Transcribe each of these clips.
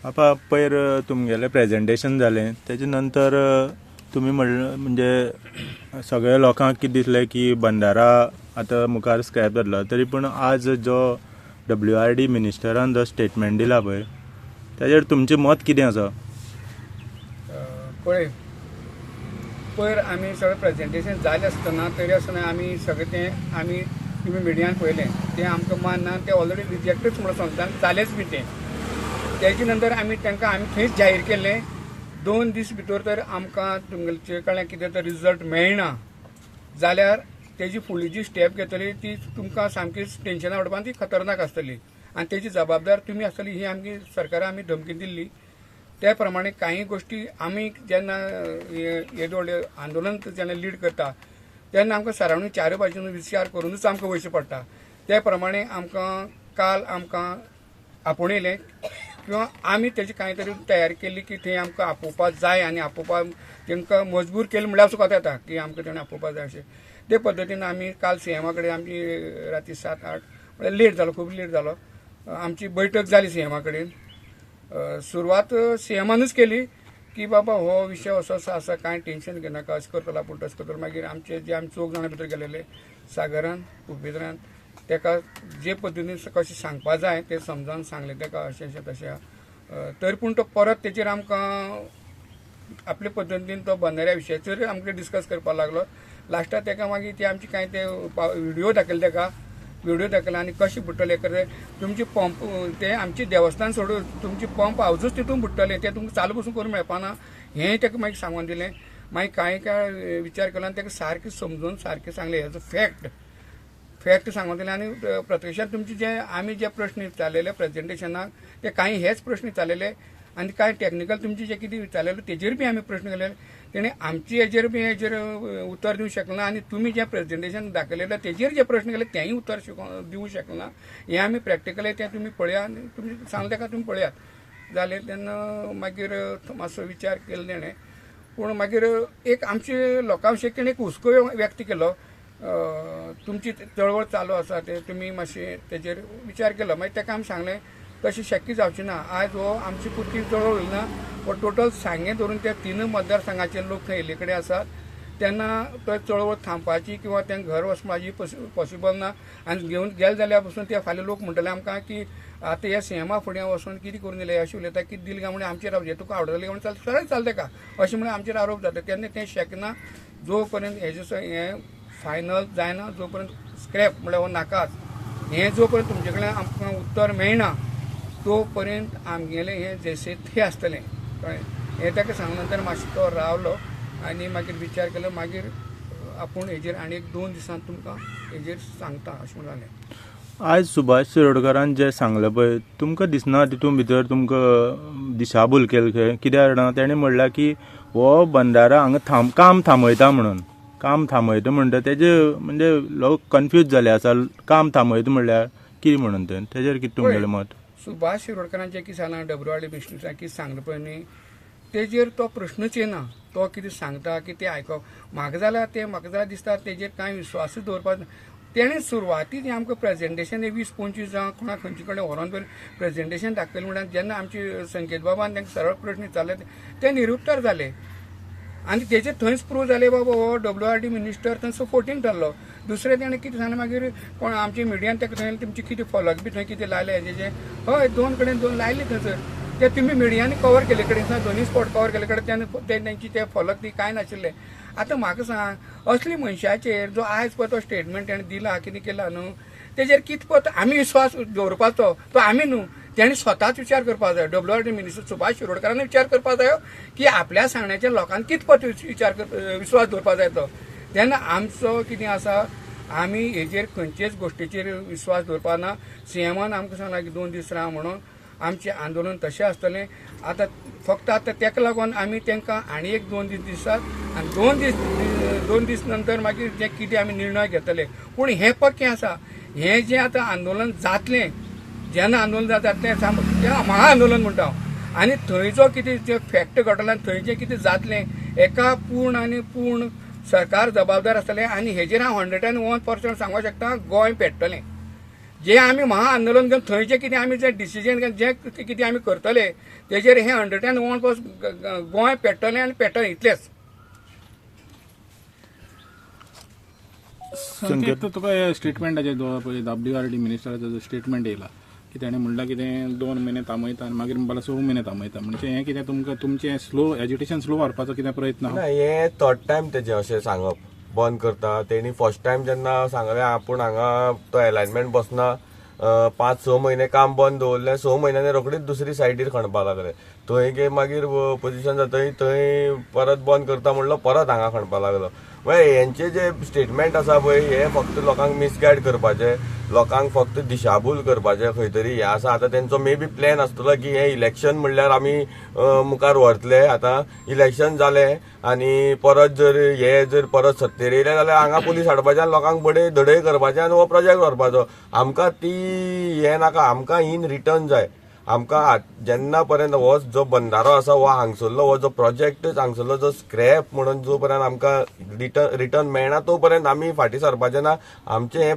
आपा पयर तुमगेलें प्रेजेंटेशन जालें तेजे नंतर तुमी म्हणलें म्हणजे सगळ्या लोकांक कितें दिसलें की बंदारा आतां मुखार स्क्रॅप जातलो, तरी पूण आज जो WRD मिनिस्टरान जो स्टेटमेंट दिला पळय ताजेर तुमचें मत कितें आसा? पळय पयर आमी सगळें प्रेजेंटेशन जालें आसतना तरी आसतना आमी सगळें तें आमी तुमी मिडियान पळयलें तें आमकां मानना, तें ऑलरेडी रिजेक्टूच म्हणून समजता जालेंच बी तें. तेजे नंतर आमी तांकां आमी थंयच जाहीर केल्लें 2 दीस भितर तर आमकां तुमचे कडल्यान कितें तर रिजल्ट मेळना जाल्यार तेजी फुडली जी स्टेप घेतली ती तुमकां सामकीच टेन्शनां पडपा ती खतरनाक आसतली आनी तेजी जबाबदार तुमी आसतली ही आमची सरकारान आमी धमकी दिल्ली. त्या प्रमाणे कांय गोश्टी आमी जेन्ना येदो व्हडलें आंदोलन जेन्ना लीड करता तेन्ना आमकां सरावणी चारूय बाजून विचार करुनूच आमकां वयचें पडटा. त्या प्रमाणे आमकां काल आमकां आपोवन येयलें किंवा आमी तेजी कांय तरी तयारी केल्ली की थंय आमकां आपोवपाक जाय आनी आपोवपाक तांकां मजबूर केलें म्हणल्यार सुद्दां येता की आमकां तेणें आपोवपाक जाय अशें. ते पद्दतीन आमी काल सीएमा कडेन आमची राती 7-8 म्हळ्यार लेट जालो, खूब लेट जालो, आमची बैठक जाली सीएमा कडेन. सुरवात सीएमानूच केली की बाबा हो विशय असो असो आसा, कांय टेन्शन घेनाका, अशें करतलो आपूण तशें करतलो. मागीर आमचे जे आमी चौग जाणां भितर गेलेले सागरान उपेंद्रान ताका जे पद्दतीन कशें सांगपा जाय तें समजावन सांगलें ताका अशें अशें तशें. तरी पूण तो परत तेचेर आमकां आपले पद्दतीन तो बंदाऱ्या विशयाचेर आमकां डिस्कस करपाक लागलो. लास्टाक ताका मागीर ती आमची कांय ते व्हिडियो दाखयले ताका, व्हिडियो दाखयला आनी कशें बुडटले करते तुमचे पंप ते आमचे देवस्थान सोडून तुमचे पंप हावजूच तितून बुडटले ते तुमकां चालू पसून करूंक मेळपाना हें ताका मागीर सांगून दिलें. मागीर कांय कांय विचार केलो आनी ताका सारकें समजून सारकें सांगलें हेजो फॅक्ट फॅक्ट सांगून दिलें. आनी प्रत्यक्षांत तुमचे जे आमी जे प्रश्न विचारलेले प्रेजेंटेशनाक ते कांय हेच प्रश्न विचारलेले आनी कांय टॅक्निकल तुमचे जे कितें विचारलेले तेजेर बी आमी प्रश्न केले तेणे आमचे हेजेर बी हेजेर उत्तर दिवंक शकना आनी तुमी जें प्रेजेंटेशन दाखयलेलें तेजेर जे प्रश्न केले तेंय उत्तर दिवंक शकना. हें आमी प्रॅक्टिकली तें तुमी पळयात आनी तुमी सांगलें ताका तुमी पळयात जालें. तेन्ना मागीर मातसो विचार केलो तेणें, पूण मागीर एक आमचे लोकां विशीं तेणें एक हुस्को व्यक्त केलो, तुमची चळवळ चालू आसा ते तुमी मातशें तेजेर विचार केलो. मागीर ताका आमी सांगलें तशें शक्य जावचें ना, आयज हो आमची पुरती चळवळ उरना, हो टोटल सांगें धरून त्या 3 मतदारसंघाचे लोक थंय येयल्ले कडेन आसात तेन्ना तो चळवळ थांबपाची किंवा तांकां घर वचपाची पॉसिबल ना. आनी घेवन गेले जाल्यार पसून ते फाल्यां लोक म्हणटले आमकां की आतां ह्या सीएमा फुडें वचून कितें करून दिलें अशें उलयता, कितें दिलें काय म्हणून आमचेर आरोप, तुका आवडटलें म्हणून चल सरळ चलता का अशें म्हणून आमचेर आरोप जाता. तेन्ना तें शकना जो पर्यंत हेजे हें फायनल जायना, जो पर्यंत स्क्रॅप म्हणल्यार हो नाकाच हें जो पर्यंत तुमचे कडल्यान आमकां उत्तर मेळना तो पर्यंत आमगेलें हें जैसे थंय आसतलें. कळ्ळें? हें ताका सांगले नंतर मातसो तो रावलो आनी मागीर विचार केलो, मागीर आपूण हेजेर आनी एक 2 दिसान तुमकां हेजेर सांगता अशें म्हणून जालें. आयज सुभाष शिरोडकारान जें सांगलें पळय तुमकां दिसना तितून भितर तुमकां दिशाभूल केली खंय? कित्याक जाणा तेणें म्हणलां की हो बंदारा हांगा काम थांबयता म्हणून, काम थांबयता म्हणटा तेजे म्हणजे लोक कन्फ्यूज जाले आसा, काम थांबयता म्हणल्यार कितें म्हणून तें तेजेर कितें तुमगेलें मत? सुभाष शिरोडकारान जें कितें सांगलां WRD मिनिस्टरान कितें सांगलां पळय न्ही तेजेर तो प्रश्नूच येना. तो कितें सांगता कितें आयकप म्हाका जाल्यार तें म्हाका जाल्यार दिसता तेजेर कांय विश्वासूच दवरपाक. तेणें सुरवातीक आमकां प्रेजेंटेशन 20-25 जावं कोणा खंयचे कडेन व्हरोन प्रेजेंटेशन दाखयलें म्हणल्यार जेन्ना आमचे संकेत बाबान तांकां सरळ प्रश्न विचारले ते निरुत्तर जाले आनी तेजे थंयच प्रूव जालें बाबा हो WRD minister थंय सपोर्टींग ठरलो. दुसरें तेणें कितें सांगलें मागीर कोण आमच्या मिडियान ताका थंय तुमचें कितें फलक बी थंय कितें लायलें हेजें हय 2 कडेन 2 लायले थंयसर ते तुमी मिडियांनी कवर केले कडेन दोनूय स्पॉट कवर केले कडेन ते तेंची ते फलक ती कांय नाशिल्लें. आतां म्हाका सांग असली मनशाचेर जो आयज पळय तो स्टेटमेंट तेणें दिला कितें केला न्हू तेजेर कितपत आमी विश्वास दवरपाचो तो आमी न्हू तेणें स्वताच विचार करपाक जाय. WRD minister Subhash शिरोडकारान विचार करपाक जायो की आपल्या सांगण्याच्या लोकांक कितपत विचार विश्वास दवरपाक जाय तो. तेन्ना आमचो कितें आसा आमी हेजेर खंयचेच गोश्टीचेर विश्वास दवरपाक ना. सीएमान आमकां सांगलां की 2 दीस राव म्हणून आमचें आंदोलन तशें आसतलें. आतां फक्त आतां ताका लागून आमी तांकां आनी एक 2 दीस दिसात आनी 2 दीस नंतर मागीर जें कितें आमी निर्णय घेतले. पूण हें पक्कें आसा हें जें आतां आंदोलन जातलें जेन्ना आंदोलन जाता तें महा आंदोलन म्हणटा हांव. आनी थंय जो कितें जें फॅक्ट घडटलें आनी थंय जें कितें जातलें एका पूर्ण आनी पूर्ण सरकार जबाबदार आसतलें. आनी हेजेर हांव 101% सांगूंक शकता गोंय पेट्टलें. जे आमी महाआंदोलन घेवन थंय जे कितें आमी जे डिसिजन घेवन जे कितें आमी करतले तेजेर हें 101% गोंय पेट्टलें आनी पेट्टलें इतलेंच. संकेत, तुका हे स्टेटमेंटाचे WRD मिनिस्टराचो जो स्टेटमेंट येयला की तेणें म्हणलां कितें 2 म्हयने थांबयता आनी मागीर म्हणपाक 6 म्हयने थांबयता, म्हणजे हें कितें तुमकां तुमचें स्लो एज्युटेशन स्लो व्हरपाचो कितें प्रयत्न? ना, हें थर्ड टायम तेजें अशें सांगप बंद करता. तेणी फर्स्ट टायम जेन्ना सांगलें आपूण हांगा तो एलायनमेंट बसना, 5-6 म्हयने काम बंद दवरलें, 6 म्हयन्यांनी रोखडीच दुसरी सायडीर खणपाक लागले. थंय गे मागीर पोजिशन जाता थंय परत बंद करता म्हणलो, परत हांगा खणपाक लागलो. म्हळ्यार हेंचे जे स्टेटमेंट आसा पळय हे फक्त लोकांक मिसगायड करपाचे, लोकांक फक्त दिशाभूल करपाचे खंय तरी हें आसा. आतां तेंचो मे बी प्लॅन आसतलो की हें इलेक्शन म्हणल्यार आमी मुखार व्हरतले. आतां इलेक्शन जालें आनी परत जर हे जर परत सत्तेर येयले जाल्यार हांगा पुलीस हाडपाचे आनी लोकांक बडय धडय करपाचे आनी हो प्रोजेक्ट व्हरपाचो. आमकां ती हें नाका, आमकां इन रिटर्न जाय. आमकां जेन्ना पर्यंत हो जो बंदारो आसा हो हांगसरलो हो जो प्रोजेक्टच हांगसरलो जो स्क्रॅप म्हणून जो पर्यंत आमकां रिटर्न मेळना तो पर्यंत आमी फाटीं सरपाचें ना. आमचें हें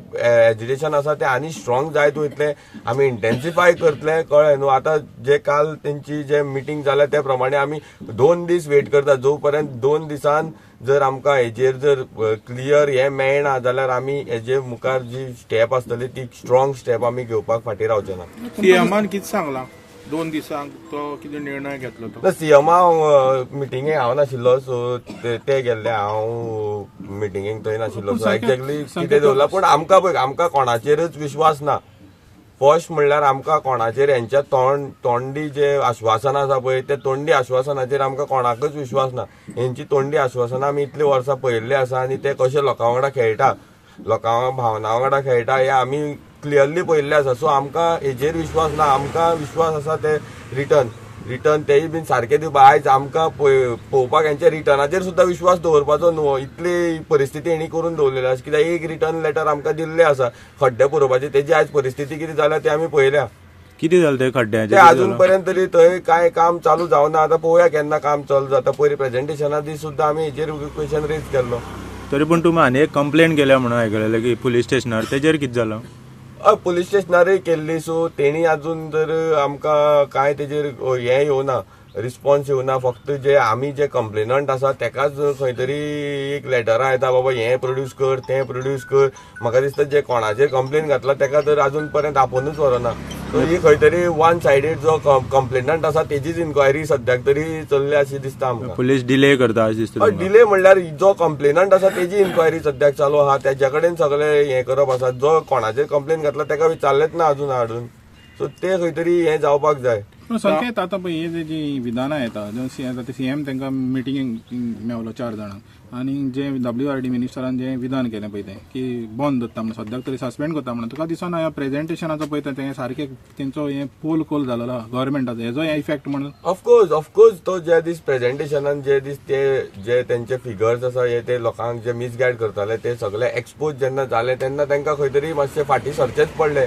एज्युटेशन आसा तें आनी स्ट्रॉंग जायत वयतलें, आमी इंटेन्सिफाय करतले, कळ्ळें न्हू. आतां जे काल तेंची जे मिटींग जाल्या ते प्रमाणे आमी 2 दीस वेट करता. जो पर्यंत 2 दिसान जर आमकां हेजेर जर क्लियर हें मेळना जाल्यार आमी हेजे मुखार जी स्टेप आसतली ती स्ट्रॉंग स्टेप आमी घेवपाक फाटीं रावचे ना. सीएमान कितें सांगलां 2 दिसांक तो कितें निर्णय घेतलो तो? सीएमा मिटिंगेक हांव नाशिल्लो, सो ते गेल्ले, हांव मिटिंगेक थंय नाशिल्लो, सो एक्झॅक्टली कितें दवरलां. पूण आमकां पळय आमकां कोणाचेरच विश्वास ना. फर्स्ट म्हणल्यार आमकां कोणाचेर हेंच्या तोंडी जे आश्वासनां आसा पळय ते तोंडी आश्वासनाचेर आमकां कोणाकच विश्वास ना. हेंची तोंडी आश्वासनां आमी इतलीं वर्सां पळयल्लीं आसा आनी ते कशे लोकां वांगडा खेळटा, लोकां भावना वांगडा खेळटा हें आमी क्लियरली पळयल्लें आसा. सो आमकां हेजेर विश्वास ना. आमकां विश्वास आसा ते रिटर्न तेय बीन सारके दिवपा. आयज आमकां पळोवपाक हेंच्या रिटर्नाचेर सुद्दां विश्वास दवरपाचो न्हू, इतली परिस्थिती हेणी करून दवरलेली आसा. कित्याक एक रिटर्न लेटर आमकां दिल्लें आसा खड्डे पुरोवपाचे, तेजी आयज परिस्थिती कितें जाल्या ते आमी पळयल्या. कितें जालें ते खड्ड्याचें? ते अजून पर्यंत तरी थंय कांय काम चालू जावना. आतां पळोवया केन्ना काम चालू जाता. पयलीं प्रेजेंटेशना दीस सुद्दां आमी हेजेर क्वेश्चन रेज केल्लो. तरी पूण तुमी आनी एक कंप्लेन केल्या म्हणून आयकलें की पुलीस स्टेशनार, तेजेर कितें जालां? हय, पुलीस स्टेशनारय केल्ली. सो तेणी अजून जर आमकां कांय तेजेर हें येवना, रिस्पॉन्स येवना. फक्त जे आमी जे कंप्लेनंट आसा तेकाच खंय तरी एक लेटरां येता, बाबा हें प्रोड्यूस कर तें प्रोड्यूस कर. म्हाका दिसता जे कोणाचेर कंप्लेन घातला तेका तर अजून पर्यंत आपोवनूच व्हरना. सो ही खंय तरी वन सायडेड जो कंप्लेनंट आसा तेजीच इन्क्वायरी सद्याक तरी चल्ल्या अशी दिसता आमकां. पुलीस डिले करता अशें दिसता? डिले म्हणल्यार जो कंप्लेनंट आसा तेजी इन्क्वायरी सद्याक चालू आहा, तेज्या कडेन सगळें हें करप आसा. जो कोणाचेर कंप्लेन घातला तेका विचारलेंच ना अजून हाडून. सो ते खंय तरी हें जावपाक जाय. पूण संकेत, आतां पळय हे जी विधानां येता, सीएम तांकां मिटिंगेक मेवलो 4 जाणांक आनी जे WRD मिनिस्टरान जें विधान केलें पळय तें की बंद दवरता म्हणून, सद्याक तरी सस्पेंड करता म्हणून, तुका दिसना ह्या प्रेजेंटेशनाचो पळय तें सारकें तेंचो हें पोल खोल जालेलो आहा गव्हर्मेंटाचो, हेजो हे इफेक्ट म्हणून? ऑफकोर्स तो ज्या दीस प्रेजेंटेशनान जे दीस ते जे तेंचे फिगर्स आसा हे ते लोकांक जे मिसगायड करताले ते सगळे एक्सपोज जेन्ना जाले तेन्ना तांकां खंय तरी मातशें फाटीं सरचेंच पडलें,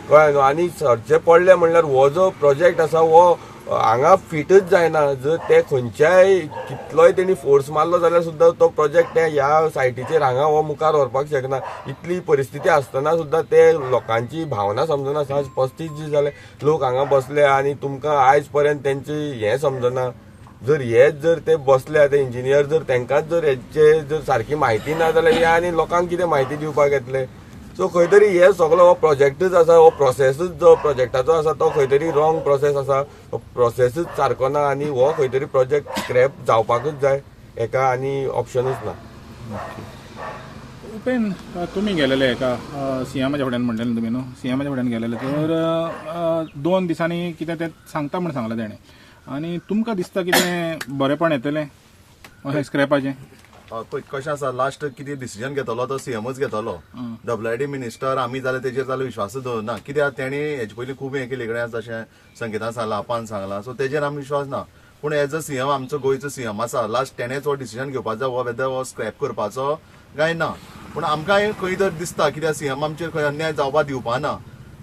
कळ्ळें न्हू. आनी सरचें पडलें म्हणल्यार हो जो प्रोजेक्ट आसा हो हांगा फिटच जायना. जर ते खंयच्याय कितलोय तेणी फोर्स मारलो जाल्यार सुद्दां तो प्रोजेक्ट ते ह्या सायटीचेर हांगा हो मुखार व्हरपाक शकना. इतली परिस्थिती आसतना सुद्दां ते लोकांची भावना समजना. 35 दीस जाले लोक हांगा बसले आनी तुमकां आयज पर्यंत तेंची हें समजना. जर हेच जर ते बसले ते इंजिनियर जर तेंकांच जर हेचे जर सारकी म्हायती ना जाल्यार हे आनी लोकांक कितें म्हायती दिवपाक येतले. सो खंय तरी हे सगलो हो प्रोजेक्टूच आसा, हो प्रोसेसूच जो प्रोजेक्टाचो आसा तो खंय तरी रॉंग प्रोसेस आसा, प्रोसेसूच सारको ना आनी हो खंय तरी प्रोजेक्ट स्क्रॅप जावपाकूच जाय, हेका आनी ऑप्शनूच ना. उपेन, तुमी गेलेले एका सीएमाच्या फुड्यान म्हणलें तुमी न्हू, सीएमाच्या फुड्यान गेलेले तर 2 दिसांनी कितें तें सांगता म्हूण सांगलां तेणें, आनी तुमकां दिसता कितें बरेंपण येतलें अशें स्क्रॅपाचें? पळय कशें आसा, लास्ट कितें डिसिजन घेतलो तो सीएमच घेतलो. WRD minister आमी जाल्यार तेजेर जाल्यार विश्वासूच दवरना. कित्याक तेणी हेजे पयलीं खूब हें केल्ले कडेन जशें संगीतान सांगलां, आपान सांगलां, सो तेजेर आमी विश्वास ना. पूण एज अ सीएम आमचो गोंयचो सीएम आसा, लास्ट तेणेच हो डिसिजन घेवपाक जाय, हो वेदर हो स्क्रॅप करपाचो काय ना. पूण आमकां खंय तर दिसता कित्याक सीएम आमचेर खंय अन्याय जावपाक दिवपा ना,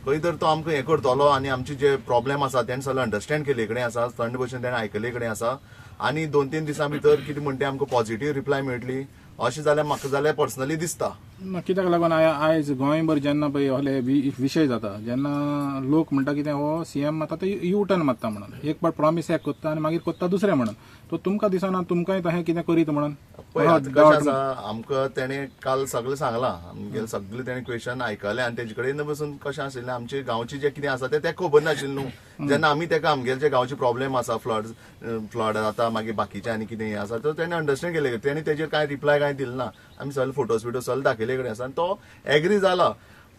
खंय तर तो आमकां हें करतलो आनी आमचे जे प्रॉब्लेम आसा तेणें सगळें अंडरस्टँड केल्ले कडेन आसा, थंड भशेन तेणें आयकल्ले कडेन आसा आनी 2-3 दिसां भितर कितें म्हणटा आमकां पॉझिटीव रिप्लाय मेळटली अशें जाल्यार म्हाका जाल्यार पर्सनली दिसता. कित्याक लागून आयज गोंयभर जेन्ना पळय असले विशय जाता जेन्ना लोक म्हणटा कितें हो सीएम आतां ते यू टर्न मारता म्हणून, एक पाट प्रॉमीस एक करता आनी मागीर करता दुसरें म्हणून, तो तुमकां दिसना तुमकांय तशें कितें करीत म्हणून? पळय आतां कशें आसा, आमकां तेणें काल सगळें सांगलां, आमगेलें सगळें तेणें क्वेश्चन आयकलें आनी तेजे कडेन बसून कशें आशिल्लें आमचे गांवचें जें कितें आसा तें तेका खबर नाशिल्लें न्हू. जेन्ना आमी तेका आमगेले जे गांवचे प्रॉब्लेम आसा, फ्लड जाता, मागीर बाकीचें आनी कितें हें आसा, तर तेणें अंडरस्टँड केलें. तेणें तेजेर कांय रिप्लाय कांय दिलें ना. आमी सगळे फोटोज बिटोज सगळे दाखयले कडेन आसा आनी तो एग्री जाला.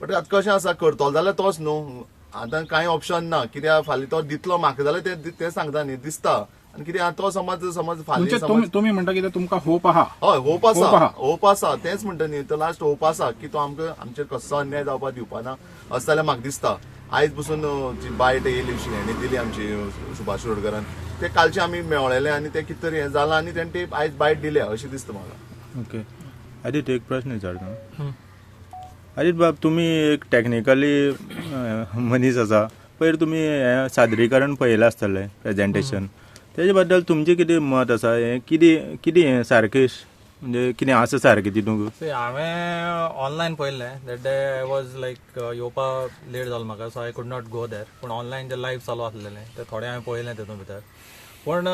बट आतां कशें आसा, करतलो जाल्यार तोच न्हू, आतां कांय ऑप्शन ना. कित्याक फाल्यां तो दितलो म्हाका जाल्यार तें सांगता न्ही, दिसता. आनी कितें तो समज समज फाल्यां तुमी म्हणटा कितें तुमकां होप आहा? हय, होप आसा, होप आसा, तेंच म्हणटा न्ही. तो लास्ट होप आसा की तो आमकां आमचेर कसो अन्याय जावपाक दिवपा ना अशें जाल्यार म्हाका दिसता. आयज पसून जी बायट येयली हेणी दिली आमची सुभाष शिरोडकरान, ते कालचे आमी मेळ्ळेले आनी ते कितें तरी हें जालां आनी तेणें ती आयज बायट दिल्या अशें दिसता म्हाका. ओके आदित्य, एक प्रश्न विचारता. आदित्य बाब, तुमी एक टॅक्निकली मनीस आसा, पयर तुमी हें सादरीकरण पळयलां आसतलें, प्रेजेंटेशन, तेजे बद्दल तुमचें कितें मत आसा? हें कितें कितें हें सारकें म्हणजे कितें आसा सारकें तितूंक? हांवें ऑनलायन पळयल्लें, that day I was like येवपा लेट जालो म्हाका, so I could not go there. पूण ऑनलायन जें लायव्ह चालू आसलेलें तें थोडें हांवें पळयलें तितून भितर. पूण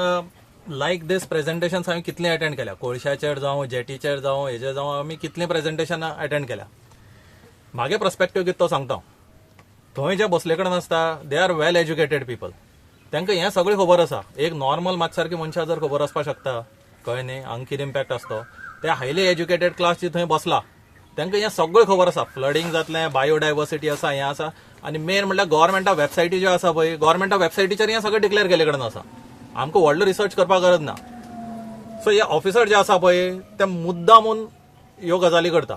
लायक दीस प्रेजेंटेशन्स हांवें कितलें अटेंड केल्या, कोळशाचेर जावं, जेटीचेर जावं, हेजेर जावं, आमी कितलें प्रेजेंटेशन अटेंड केल्या. म्हागे पर्सपेक्टीव कितें तो सांगता, थंय जे बसले कडेन आसता they are well educated people, तांकां हें सगळें खबर आसा. एक नॉर्मल मात सारकी मनशां जर खबर आसपाक शकता, कळ्ळें न्ही, हांगा कितें इम्पॅक्ट आसतो, ते हायली एज्युकेटेड क्लास जी थंय बसला तांकां हें सगळें खबर आसा. फ्लडींग जातलें, बायोडायवर्सिटी आसा, हें आसा. आनी मेन म्हणल्यार गव्हर्मेंटा वेबसायटी ज्यो आसा पळय, गव्हर्मेंटा वेबसायटीचेर हें सगळें डिक्लेअर केल्ले कडेन आसा. आमकां व्हडलो रिसर्च करपाक गरज ना. सो हे ऑफिसर जे आसा पळय ते मुद्दामून ह्यो गजाली करता.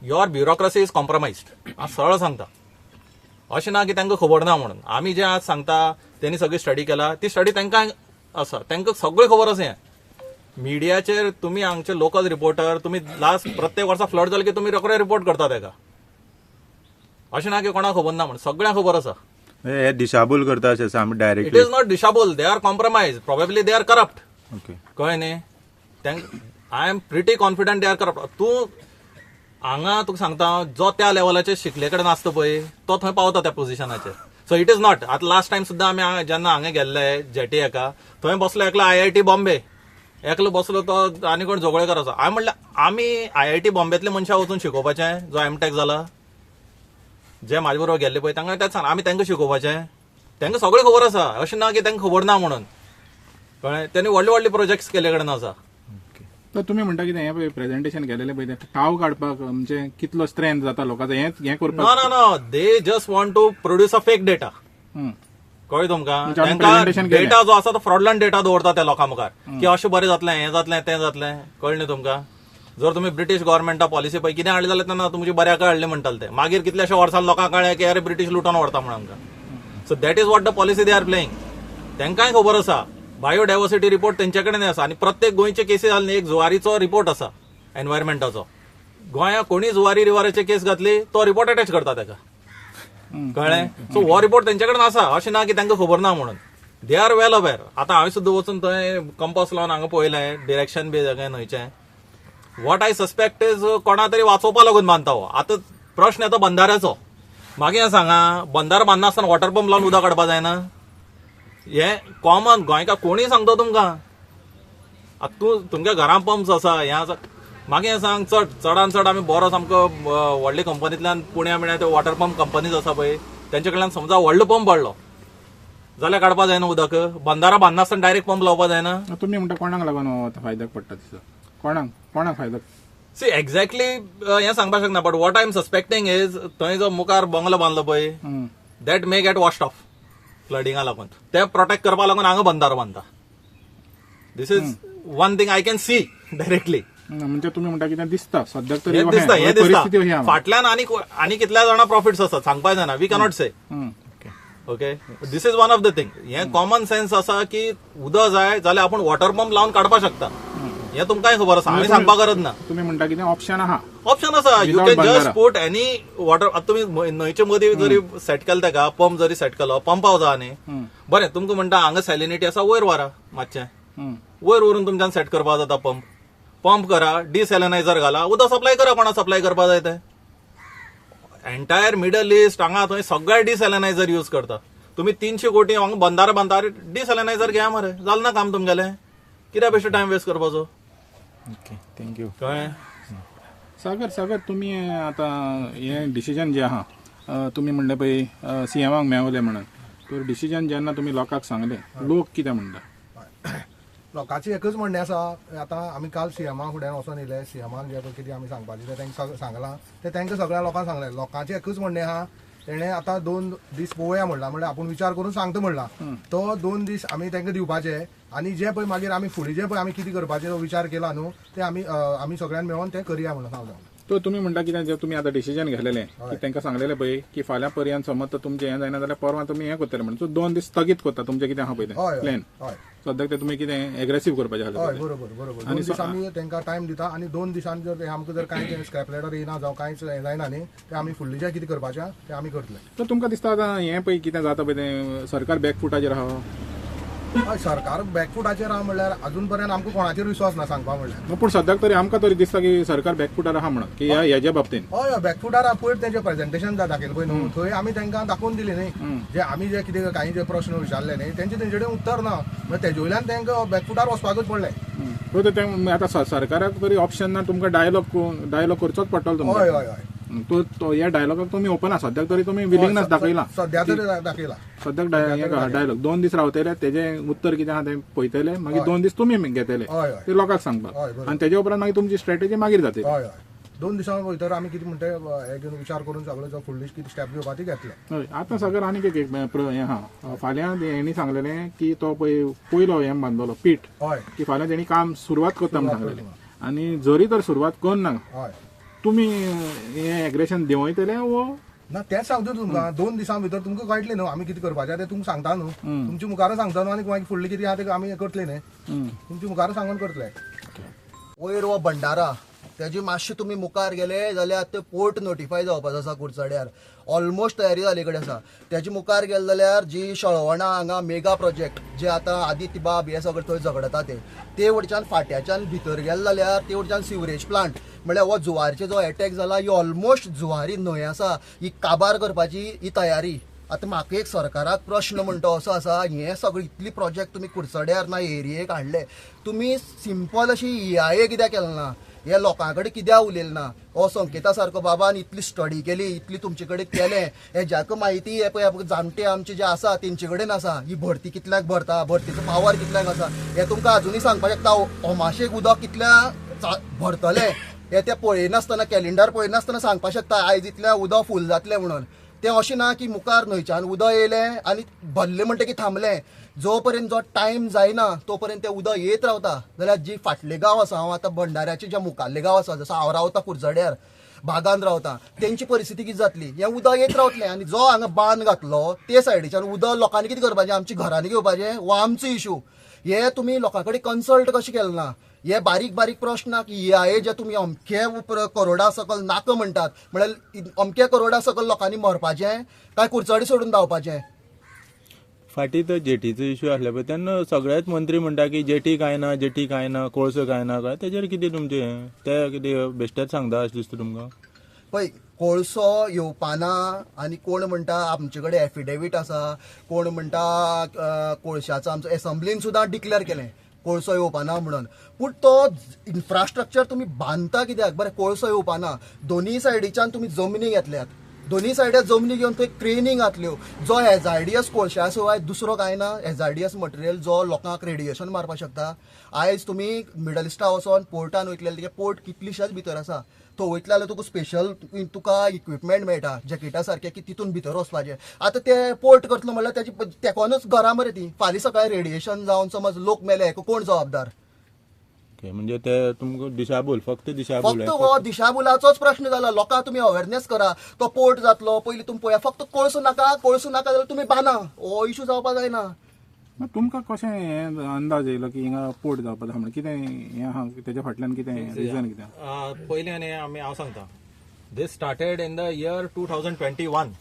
Your bureaucracy is compromised, हांव सरळ सांगता. अशें ना की तांकां खबर ना म्हणून. आमी जें आज सांगता तेणी सगळी स्टडी केला, ती स्टडी तांकां आसा, तांकां सगळें खबर आसा. हें मिडियाचेर तुमी हांगचे लोकल रिपोर्टर, तुमी लास्ट प्रत्येक वर्सा फ्लड जालें की तुमी रोखडे रिपोर्ट करता ताका. अशें ना की कोणाक खबर ना म्हणून, सगळ्यांक खबर आसा. हे दिशाभूल करता अशें आमी डायरेक्ट? It is not दिशाभूल, they are compromise, probably they are corrupt. कळ्ळें न्ही? तांकां I am pretty confident they are corrupt. तूं हांगा तुका सांगता, जो त्या लेवलाचेर शिकले कडेन आसता पळय तो थंय पावता त्या पोजिशनाचेर. So it is not. आतां लास्ट टायम सुद्दां आमी जेन्ना हांगा गेल्ले जेटी एका, थंय बसलो एकलो IIT Bombay, एकलो बसलो तो आनी कोण जोगळेकर आसा. हांवें म्हणलें आमी IIT बॉम्बेतले मनशां वचून शिकोवपाचें, जो MTech जाला, जे म्हाजे बरोबर गेल्ले पळय तांकां तेंच सांग, आमी तांकां शिकोवपाचें, तांकां सगळें खबर आसा. अशें ना की तांकां खबर ना म्हणून, कळ्ळें? तेणी व्हडले व्हडले प्रोजेक्ट्स केल्ले कडेन आसा. तर तुमी म्हणटा कितें हें पळय प्रेजेंटेशन केलेलें पळय तें ठाव काडपाक म्हणजे कितलो स्ट्रेंथ जाता लोकांचो हें हें करपाक? ना ना ना, they just want to produce a fake data. कळ्ळें तुमकां? तांकां डेटा जो आसा तो फ्रॉडलंट डेटा दवरता त्या लोकां मुखार की अशें बरें जातलें, हें जातलें, तें जातलें. कळ्ळें न्ही तुमकां? जर तुमी ब्रिटीश गव्हर्मेंटा पॉलिसी पळय कितें हाडली जाल्यार तेन्ना तुमची बऱ्याक हाडली म्हणटाले ते, मागीर कितल्याश्या वर्सां लोकांक कळ्ळें की अरे ब्रिटीश लुटोन व्हरता म्हण आमकां. So that is what the policy they are playing. तांकांय खबर आसा, बायोडायवर्सिटी रिपोर्ट तेंचे कडेन आसा. आनी प्रत्येक गोंयचे केसी जाले न्ही एक जुवारीचो रिपोर्ट आसा एनवायरमेंटाचो. गोंया कोणी जुवारी रिवाराचे केस घातली तो रिपोर्ट अटॅच करता ताका, कळ्ळें? सो हो रिपोर्ट तेंचे कडेन आसा, अशें ना की तांकां खबर ना म्हणून. They are well aware. आतां हांवें सुद्दां वचून थंय कंपास लावन हांगा पळयलें डिरेक्शन बी सगळें न्हंयचें. What I suspect is कोणा तरी वाचोवपा लागून बांदता हो. आतां प्रश्न येता बंधाऱ्याचो. मागीर सांगा, बंधारो बांदना आसतना वॉटर पंप लावन उदक काडपा जायना? हें कॉमन गोंयकार कोणूय सांगता तुमकां. आतां तूं तुमच्या घरान पंप्स आसा, हें आसा, मागीर सांग चड चडान चड आमी बरो सामको व्हडले कंपनींतल्यान पुण्या बिण्या त्यो वॉटर पंप कंपनीज आसा पळय तेंचे कडल्यान समजा व्हडलो पंप हाडलो जाल्यार काडपा जायना उदक? बंधारा बांदनासतना डायरेक्ट पंप लावपा जायना? तुमी म्हणटा कोणाक लागून फायद्याक पडटा दिसता? कोणाक कोणाक फायदो? सी एक्झॅक्टली हें सांगपाक शकना, but what I am suspecting is थंय जो मुखार बंगलो बांदलो पळय that may get washed off फ्लडिंगा लागून, ते प्रोटेक्ट करपा लागून हांगा बंधारो बांदता. This is one thing I can see directly. म्हणजे तुमी म्हणटा कितें दिसता सद्याक तरी दिसता, हें दिसता. फाटल्यान आनी आनी कितल्या जाणां प्रॉफिट्स आसात सांगपाक जायना, we cannot say. Okay, this is one of the thing. हें कॉमन सेन्स आसा की उदक जाय जाल्यार आपूण वॉटर पंप लावन काडपाक शकता, हें तुमकांय खबर आसा, हांवें सांगपाक गरज ना. तुमी म्हणटा कितें ऑप्शन आहा? ऑप्शन आसा, you can just put any water. आतां तुमी न्हंयचे मदीं जरी सेट केलें ताका, पंप जरी सेट केलो, पंपाव जा न्ही, बरें तुमकां म्हणटा हांगा सॅलिनिटी आसा, वयर व्हरा मातशें, वयर व्हरून तुमच्यान सेट करपाक जाता पंप. पंप करा, डिसॅलिनायझर घाला, उदक सप्लाय करा. कोणा सप्लाय करपा जाय ते एंटायर मिडल इस्ट हांगा थंय सगळे डिसॅलिनायझर यूज करता. तुमी 300 कोटी हांगा बंदारा बांदार डिसॅलिनायझर घेया मरे, जालें ना काम तुमगेलें. कित्याक बेश्टो टायम वेस्ट करपाचो. Okay, thank you. कळ्ळें? सागर, सागर तुमी आतां हें डिसिजन जें आहा तुमी म्हणलें पळय सीएमाक मेवले म्हणून, तर डिसिजन जेन्ना तुमी लोकांक सांगलें, लोक कितें म्हणटा? लोकांचें एकच म्हणणें आसा, आतां आमी काल सीएमा फुड्यान वचोन येयले, सीएमान जें पळय कितें आमी सांगपाचें तें तांकां सांगलां, तें तांकां सगळ्या लोकांक सांगलें. लोकांचें एकच म्हणणें आहा, तेणें आतां 2 दीस पळोवया म्हणलां, म्हणल्यार आपूण विचार करून सांगता म्हणलां. तो 2 दीस आमी तांकां दिवपाचे आनी जे पळय मागीर आमी फुडें जे पळय आमी कितें करपाचें तो विचार केला न्हू, ते आमी आमी सगळ्यान मेळोन तें करया म्हणून सांगलां. तो तुमी म्हणटा कितें जे तुमी आतां डिसिजन घेतलेलें की तांकां सांगलेलें पळय की फाल्यां पर्यंत समज तर तुमचें हें जायना जाल्यार परवां तुमी हें करतले म्हणून, सो 2 दीस स्थगीत करता तुमचें कितें आहा पळय तें प्लॅन, सद्याक ते तुमी कितें एग्रेसीव करपाचें आहा. हय, बरोबर बरोबर. 2 दीस आमी तांकां टायम दिता आनी 2 दिसान जर आमकां जर कांय स्क्रॅप लेटर येयना जावं कांयच हें जायना न्ही, तें आमी फुडलें जें कितें करपाचें तें आमी करतले. तर तुमकां दिसता आतां हें पळय कितें जाता पळय तें सरकार बॅकफुटाचेर आहा? हय, सरकार बॅकफुटाचेर आहा म्हणल्यार अजून पर्यंत आमकां कोणाचेर विश्वास ना सांगपा म्हणल्यार. पूण सद्याक तरी आमकां तरी दिसता की सरकार बॅकफुटार आहा म्हणून की ह्या बाबतीन. हय हय, बॅकफुटार आहा. पयर तेंचें प्रेजेंटेशन दाखयलें पळय न्हू, थंय आमी तांकां दाखोवन दिलें न्ही, जे आमी जे कितें कांय जे प्रश्न विचारले न्ही तेंचे तेंचे कडेन उत्तर ना, म्हणल्यार तेजे वयल्यान तांकां बॅकफुटार वचपाकूच पडलें. तें आतां सरकाराक तरी ऑप्शन ना, तुमकां डायलॉग करचोच पडटलो तुमकां. हय हय हय, तो ह्या डायलॉगाक तुमी ओपन आसा सद्याक तरी, तुमी विलिंगनेस दाखयला सद्या तरी दाखयला. सद्याक डायलॉग 2 दीस रावतले, तेजें उत्तर कितें आहा तें पळयतले, मागीर 2 दीस तुमी घेतले ते लोकांक सांगपाक, आनी तेजे उपरांत मागीर तुमची स्ट्रेटेजी मागीर जातली. हय हय, 2 दिसां भितर आमी कितें म्हणटा हें घेवन विचार करून सगळो जो फुडली कितें स्टेप घेवपा ती घेतले. हय, आतां सगळें आनीक एक हें आहा, फाल्यां हेणी सांगलेलें की तो पळय पयलो हें बांदलो पीठ, हय, की फाल्यां तेणी काम सुरवात करता म्हूण सांगलेलें, आनी जरी तर सुरवात करना हय तुमी हें एग्रेशन देंवयतले वो ना? तेंच सांगता तुमकां, 2 दिसां भितर तुमकां कळटलें न्हू आमी कितें करपाचें तें तुमकां सांगता न्हू, तुमच्या मुखार सांगता न्हू, आनी मागीर फुडलें कितें आहा तें आमी करतले न्ही, तुमच्या मुखार सांगून करतले. वयर हो बंडारा तेजी मातशें तुमी मुखार गेले जाल्यार ते पोर्ट नोटिफाय जावपाचो आसा कुडचड्यार, ऑलमोस्ट तयारी जाल्ले कडेन आसा. तेजे मुखार गेले जाल्यार जी शळवणां हांगा मेगा प्रोजेक्ट जे आतां आदित्य बाब हे सगळे थंय झगडता ते वटच्यान फाट्याच्यान भितर गेले जाल्यार ते वटच्यान सिवरेज प्लांट म्हणल्यार हो जुवारीचो जो एटॅक जाला ही ऑलमोस्ट जुवारी न्हंय आसा ही काबार करपाची ही तयारी. आतां म्हाका एक सरकाराक प्रश्न म्हणटा असो आसा, हें सगळें इतली प्रोजेक्ट तुमी कुडचड्यार ना एरियेक हाडले, तुमी सिंपल अशी EIA कित्याक केलें ना, हे लोकां कडेन कित्याक उलयलें ना? हो संकेता सारको बाबान इतली स्टडी केली, इतली तुमचे कडेन केलें, हेज्याक म्हायती हे पळय जाणटे आमचे जे आसा तेंचे कडेन आसा, ही भरती कितल्याक भरता, भरतीचो पावर कितल्याक आसा हें तुमकां अजुनूय सांगपाक शकता. ओमाशेक उदक कितल्या भरतलें हें तें पळयनासतना, कॅलेंडर पळयनासतना सांगपाक शकता आयज इतल्या उदक फूल जातलें म्हणून. तें अशें ना की मुखार न्हंयच्यान उदक येयलें आनी भरलें म्हणटकीर थांबलें, जो पर्यंत जो टायम जायना तो पर्यंत तें उदक येत रावता. जाल्यार जी फाटले गांव आसा, हांव आतां बंडाऱ्याचे जे मुखाल्ले गांव आसा, जसो हांव रावता कुडचड्यार बागान रावता, तेंची परिस्थिती कितें जातली? हें उदक येत रावतलें आनी जो हांगा बांद घातलो ते सायडीच्यान उदक लोकांनी कितें करपाचें, आमच्या घरांनी घेवपाचें वो आमचो इशू. हे तुमी लोकां कडेन कन्सल्ट कशें केलें ना? हे बारीक बारीक प्रश्न की EIA जे तुमी अमके करोडा सकल नाका म्हणटात, म्हणल्यार अमके करोडा सकल लोकांनी मरपाचें काय कुडचडे सोडून धांवपाचें? फाटीं तो जेटीचो इशू आसले पळय तेन्ना सगळेच मंत्री म्हणटा की जेटी कांय ना, जेटी कांय ना, कोळसो कांय ना, काय तेजेर कितें तुमचें ते कितें बेश्टेच सांगता अशें दिसता तुमकां? पळय कोळसो येवपाना आनी कोण म्हणटा आमचे कडेन एफिडेवीट आसा, कोण म्हणटा कोळशाचो आमचो एसेंब्लीन सुद्दां डिक्लेअर केलें कोळसो येवपाना म्हणून, पूण तो इन्फ्रास्ट्रक्चर तुमी बांदता कित्याक? बरें, कोळसो येवपाना, दोनूय सायडीच्यान तुमी जमनी घेतल्यात, दोनूय सायडीन जमनी घेवन थंय क्रेनी घातल्यो, जो हेजार्डियस कोळशा शिवाय दुसरो कांय ना, हेजार्डियस मटेरियल जो लोकांक रेडिएशन मारपाक शकता. आयज तुमी मिडल इस्टा वचोन पोर्टान वयतले जाल्यार पोर्ट कितलीशाच भितर आसा, तो वयतले जाल्यार तुका स्पेशल तुका इक्विपमेंट मेळटा जॅकेटा सारकें की तितून भितर वचपाचें. आतां ते पोर्ट करतलो म्हणल्यार तेजी तेकोनूच घरां मरे ती, फाल्यां सकाळीं रेडिएशन जावन समज लोक मेले, कोण जबाबदार? म्हणजे ते तुमकां दिशाभूल, फक्त दिशाभूल, फक्त हो दिशाभुलाचोच प्रश्न जाला. लोकांक तुमी अवेरनेस करा, तो पोर्ट जातलो पयलीं तुमी पळया, फक्त कोळसो नाका, कोळसो नाका जाल्यार तुमी बांदा, हो इशू जावपाक जायना. तुमकां कशें हें अंदाज येयलो की हिंगा पोर्ट जावपाक जाय म्हणून? कितें हें आहा तेज्या फाटल्यान, कितें रिजन कितें? पयलीं आनी आमी हांव सांगता, this started in the year 2021.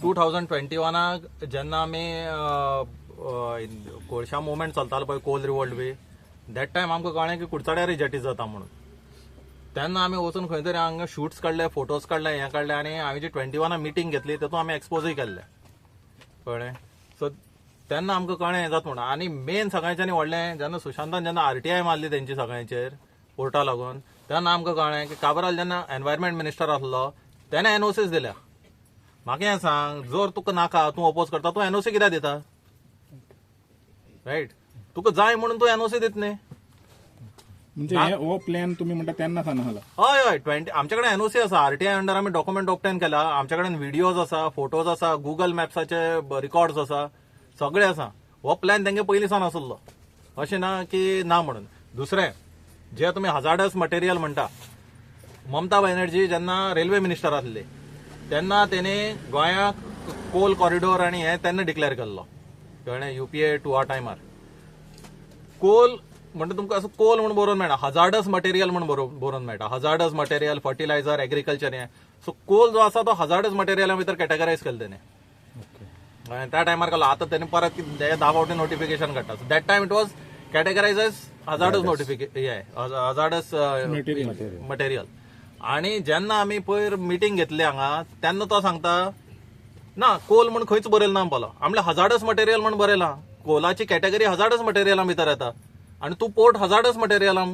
2021 जेन्ना आमी कोळशा मुवमेंट चलतालो पळय, कोल रिवोल्ट बी, that time आमकां कळ्ळें की कुडचड्यारय जेटी जाता म्हणून. तेन्ना आमी वचून खंय तरी हांगा शूट्स काडले, फोटोज काडले, हें काडले आनी हांवें जी 21 मिटींग घेतली तातूंत आमी एक्सपोजूय केल्ले, कळ्ळें. सो तेन्ना आमकां कळ्ळें हें जाता म्हणून. आनी मेन सगळ्यांच्यानी व्हडलें जेन्ना सुशांतान जेन्ना आरटीआय मारली तेंची सगळ्यांचेर पोर्टा लागून, तेन्ना आमकां कळ्ळें की काबराल जेन्ना एनवायरमेंट मिनिस्टर आसलो तेणें एनओसीस दिल्या. म्हाका हें सांग, जर तुका नाका, तूं ओपोज करता, तूं एनओसी कित्याक दिता, रायट? तुका जाय म्हणून तूं एनओसी दित न्ही. म्हणजे हो प्लॅन तुमी म्हणटा तेन्ना सावन आसलो? हय हय, 20 आमचे कडेन एनओसी आसा, आरटीआय अंडर आमी डॉक्युमेंट ऑब्टेन केला, आमचे कडेन व्हिडियोज आसा, फोटोज आसा, गुगल मॅप्साचे रिकॉर्ड्स आसा, सगळे आसा. हो प्लॅन तेंगे पयलीं सावन आसलो, अशें ना की ना म्हणून. दुसरें जे तुमी हजार्डस मटेरियल म्हणटा, ममता बॅनर्जी जेन्ना रेल्वे मिनिस्टर आसली तेन्ना तेणे गोंयाक कोल कॉरिडोर आनी हें तेन्ना डिक्लेअर केल्लो, कळ्ळें, UPA 2 टायमार. कोल म्हणटा तुमकां असो कोल म्हूण बरोवन मेळटा, हजार्डस मटेरियल म्हूण बरोवन मेळटा, हजार्डस मटेरियल, फर्टिलायझर, एग्रीकल्चर हें. सो कोल जो आसा तो हजार्डस मटेरियला भितर कॅटेगरायज केलो तेणे त्या टायमार केलो. आतां तेणे परत 10 फावटी नोटिफिकेशन काडटा. So that time it was categorise as hazardous notification, hazardous material. आनी जेन्ना आमी पयर मिटींग घेतली हांगा तेन्ना तो सांगता ना कोल म्हूण खंयच बरयलें ना म्हणपालो, आमले हजार्डस मटेरियल म्हूण बरयलां, कोलाची कॅटेगरी हजार्डस मटेरियला भितर येता आनी तूं पोर्ट हजार्डस मटेरियलाक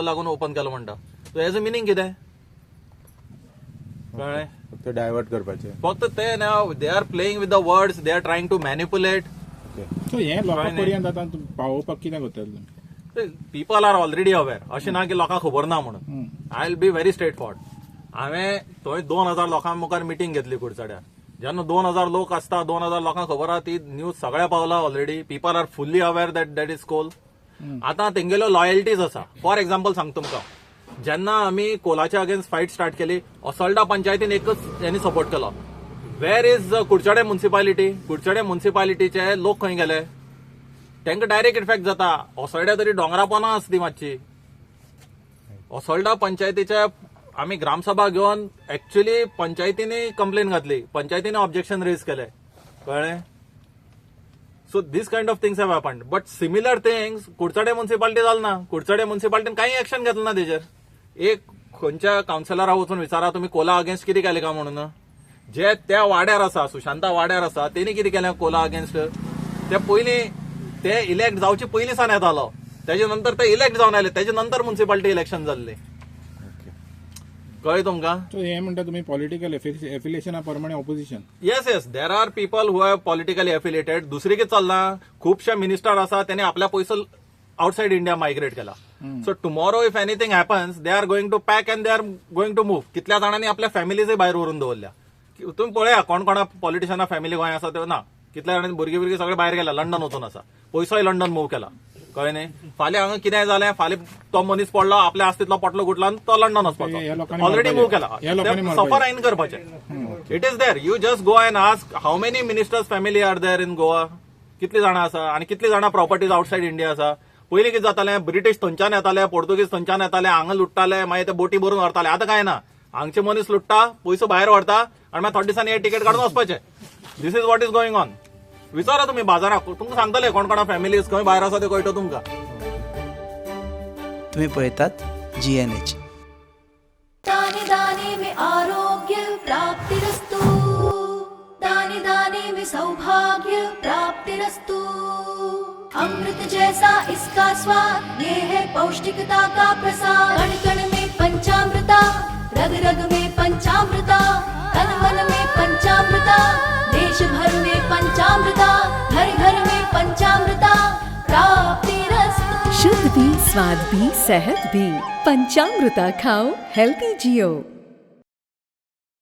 लागून ओपन केलो म्हणटा. सो हेजो मिनींग कितें, कळ्ळें? फक्त डायवर्ट करपाचें फक्त ते ना, they are playing with the words, they are trying to manipulate. So हें लोकां पर्यंत आतां पावोवपाक कितें करतले? पीपल are already aware, अशें ना की लोकांक खबर ना म्हणून. I will be very straight forward. हांवें थंय 2000 लोकां मुखार मिटींग घेतली कुडचड्यार, जेन्ना 2000 लोक आसता, 2000 लोकांक खबर आहा, ती न्यूज सगळ्या पावला already. People are fully aware that that is coal. आतां तेंगेल्यो लॉयल्टीज आसा. फॉर एक्झाम्पल सांग तुमकां, जेन्ना आमी कोलाच्या अगेन्स्ट फायट स्टार्ट केली, असोल्डा पंचायतीन एकच हेणी सपोर्ट केलो. Where is Curchorem municipality? Curchorem मुन्सिपालिटीचे लोक खंय गेले? तांकां डायरेक्ट इफेक्ट जाता. असोल्ड्या तरी दोंगरा पोना आसा ती मातशी. असोल्डा पंचायतीच्या आमी ग्रामसभा घेवन एक्च्युअली पंचायतीनी कंप्लेन घातली, पंचायतीने ऑब्जेक्शन रेज केले, कळ्ळें. So this kind of things have happened, but similar things Curchorem municipality जालें ना. कुडचडे मुन्सिपालिटीन कांय एक्शन घेतलें ना तेजेर. एक खंयच्या कावन्सिलरा वचून विचारा तुमी कोला अगेन्स्ट कितें केलें काय म्हणून. जे त्या वाड्यार आसा, सुशांता वाड्यार आसा, तेणी कितें केलें कोला अगेन्स्ट? ते पयलीं ते इलेक्ट जावचे पयलीं सावन येतालो, तेजे नंतर ते इलेक्ट जावन आयले, तेजे नंतर मुन्सिपालिटी इलेक्शन जाल्लें, कळ्ळें तुमकां? हें म्हणटा तुमी पॉलिटिकल एफिलिएशना प्रमाणे opposition. Yes yes, there are people who have politically affiliated. दुसरी कितें चल्लां, खुबशे मिनिस्टर आसा तेणी आपल्या पयसो आउटसायड इंडिया मायग्रेट केला. So tomorrow if anything happens they are going to pack and they are going to move. कितल्या जाणांनी आपल्या फॅमिलीजय भायर व्हरून दवरल्या. तुमी पळया कोण कोणा पॉलिटिशना फॅमिली गोंय आसा त्यो ना, कितल्या जाणांनी भुरगीं भुरगीं सगळे भायर गेल्या, लंडन वचून आसा, पयसोय लंडन मूव केला, कळ्ळें न्ही. फाल्यां हांगा कितेंय जालें, फाल्यां तो मनीस पडलो, आपल्या आस्तींतलो पोटलो गुटला तो लंडन वचपाचो, ऑलरेडी मूव केला, सफर आयन करपाचें. It is there. You just go and ask how many ministers family are there in Goa, कितली जाणां आसा आनी कितली जाणां प्रॉपर्टीज आउटसायड इंडिया आसा. पयलीं कितें जातालें, ब्रिटीश थंयच्यान येताले, पोर्तुगीज थंयच्यान येताले, हांगा लुट्टाले, मागीर ते बोटी भरून व्हरताले. आतां कांय ना, हांगचे मनीस लुट्टा, पयसो भायर व्हरता आनी मागीर थोडे दिसांनी हे तिकेट काडून वचपाचें. This is what is going on. विचारा तुमी बाजाराक, तुमकां सांगतले कोण कोणा फॅमिलीज खंय भायर आसा ते कळटा तुमकां. तुम्ही पळयतात GNH. दाने दाने में आरोग्य प्राप्तिरस्तु, दाने दाने में सौभाग्य प्राप्तिरस्तु. अमृत जैसा इसका स्वाद, ये है पौष्टिकता का प्रसाद. कण कण में पंचामृता, रग रग में पंचामृता, तन मन में पंचामृता, देश भर में पंचामृता, घर घर में पंचामृता प्राप्तिरस्तु. शुद्ध भी, स्वाद भी, सेहत भी, पंचामृता खाओ, हेल्दी जियो.